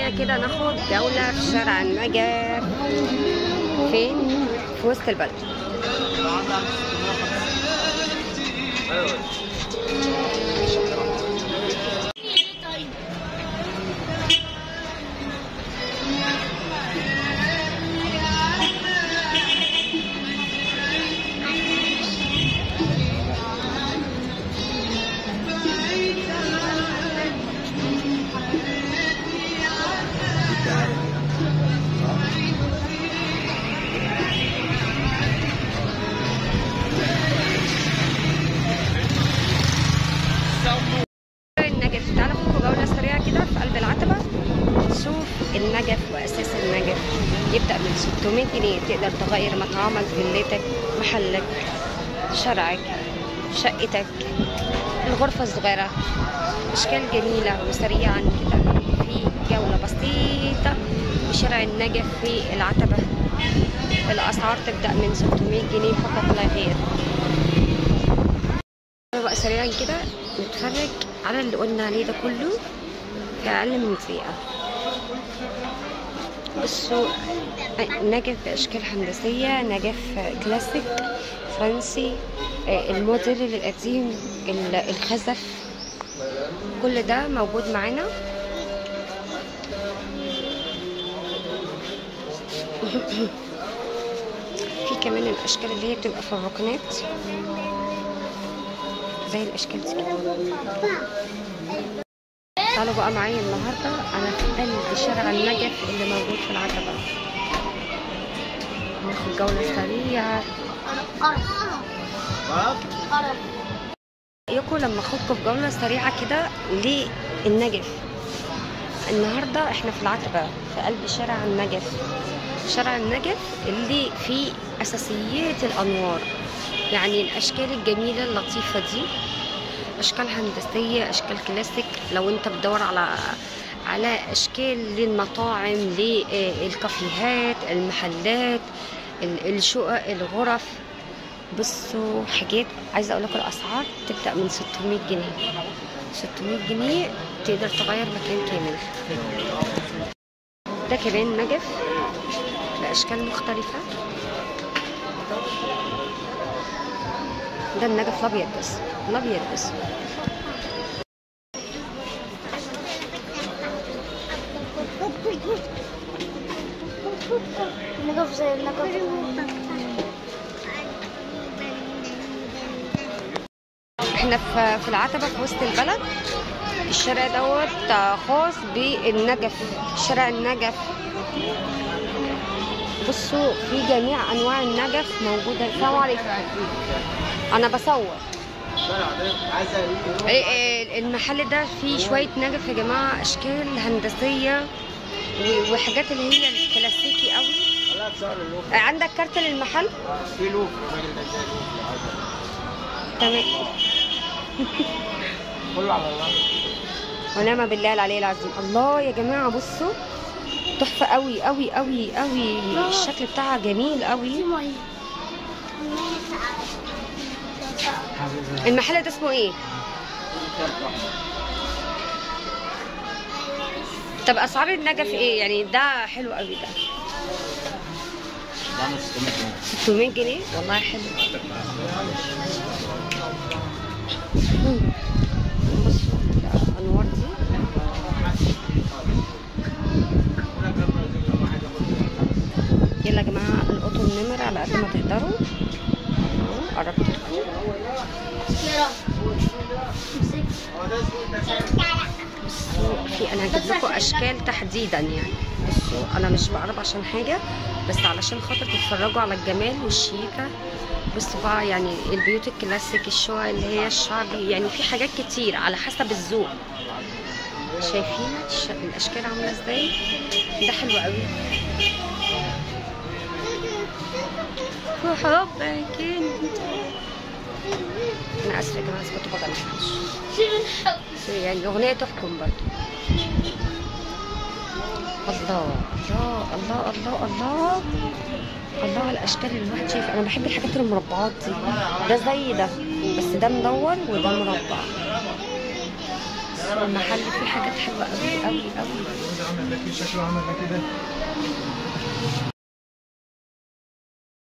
سريع كده ناخد جولة في شارع النجف. فين؟ في وسط البلد. النجف، تعالوا ناخد جولة سريعة كده في قلب العتبة. شوف النجف وأساس النجف يبدأ من 600 جنيه. تقدر تغير مطعمك، فيلتك، محلك، شارعك، شقتك، الغرفة الصغيرة. أشكال جميلة. وسريعا كده في جولة بسيطة في شارع النجف في العتبة. الأسعار تبدأ من 600 جنيه فقط لا غير. بقى سريعا كده نتفرج على اللي قلنا عليه ده كله في أقل من دقيقة. بصوا، نجف بأشكال هندسية، نجف كلاسيك فرنسي، الموديل القديم، الخزف، كل ده موجود معانا. في كمان الأشكال اللي هي بتبقى في الركنات زي الاشكال دي كده. تعالوا بقى معايا النهارده انا في قلب شارع النجف اللي موجود في العتبة. ناخد جولة سريعة. رايكم لما اخدكم في جولة سريعة كده للنجف؟ النهارده احنا في العتبة في قلب شارع النجف. شارع النجف اللي فيه اساسيات الانوار، يعني الاشكال الجميلة اللطيفة دي، اشكال هندسية، اشكال كلاسيك. لو انت بتدور على اشكال للمطاعم، للكافيهات، المحلات، الشقق، الغرف. بصوا حاجات عايزه اقول لكم الاسعار تبدا من 600 جنيه. 600 جنيه تقدر تغير مكان كامل. ده كمان نجف باشكال مختلفة. ده النجف الابيض بس، الابيض بس. نجف زي النجف. احنا في العتبة في وسط البلد. الشارع دوت خاص بالنجف، شارع النجف. بصوا في جميع انواع النجف موجودة. السلام عليكم، انا بصور. المحل ده فيه شوية نجف يا جماعة، اشكال هندسية وحاجات اللي هي الكلاسيكي قوي. عندك كارت للمحل؟ تمام. كله على الله ونعم بالله العلي العظيم. الله يا جماعة، بصوا تحفة قوي قوي قوي قوي. الشكل بتاعها جميل قوي. المحل ده اسمه ايه؟ طب اسعار النجف ايه؟ يعني ده حلو قوي. ده 600 جنيه. والله حلو. بصوا الانوار دي. يلا يا جماعة القطوا النمر على قد ما تقدروا. قربت لكم. بصوا في انا هجيب لكم اشكال تحديدا يعني. بصوا انا مش بقرب عشان حاجة، بس علشان خاطر تتفرجوا على الجمال والشياكه. بصوا بقى يعني البيوت الكلاسيك، الشقق اللي هي الشعبي، يعني في حاجات كتير على حسب الذوق. شايفين الاشكال عامله ازاي؟ ده حلو قوي. وحبك انت. انا اسفه يا جماعة بس كنت بغني، يعني الاغنية تحكم برضو. الله الله الله الله الله الله على الاشكال اللي الواحد شايف. انا بحب الحاجات المربعات دي. ده زي ده بس ده مدور وده مربع. بصوا المحل فيه حاجات حلوة قوي قوي قوي.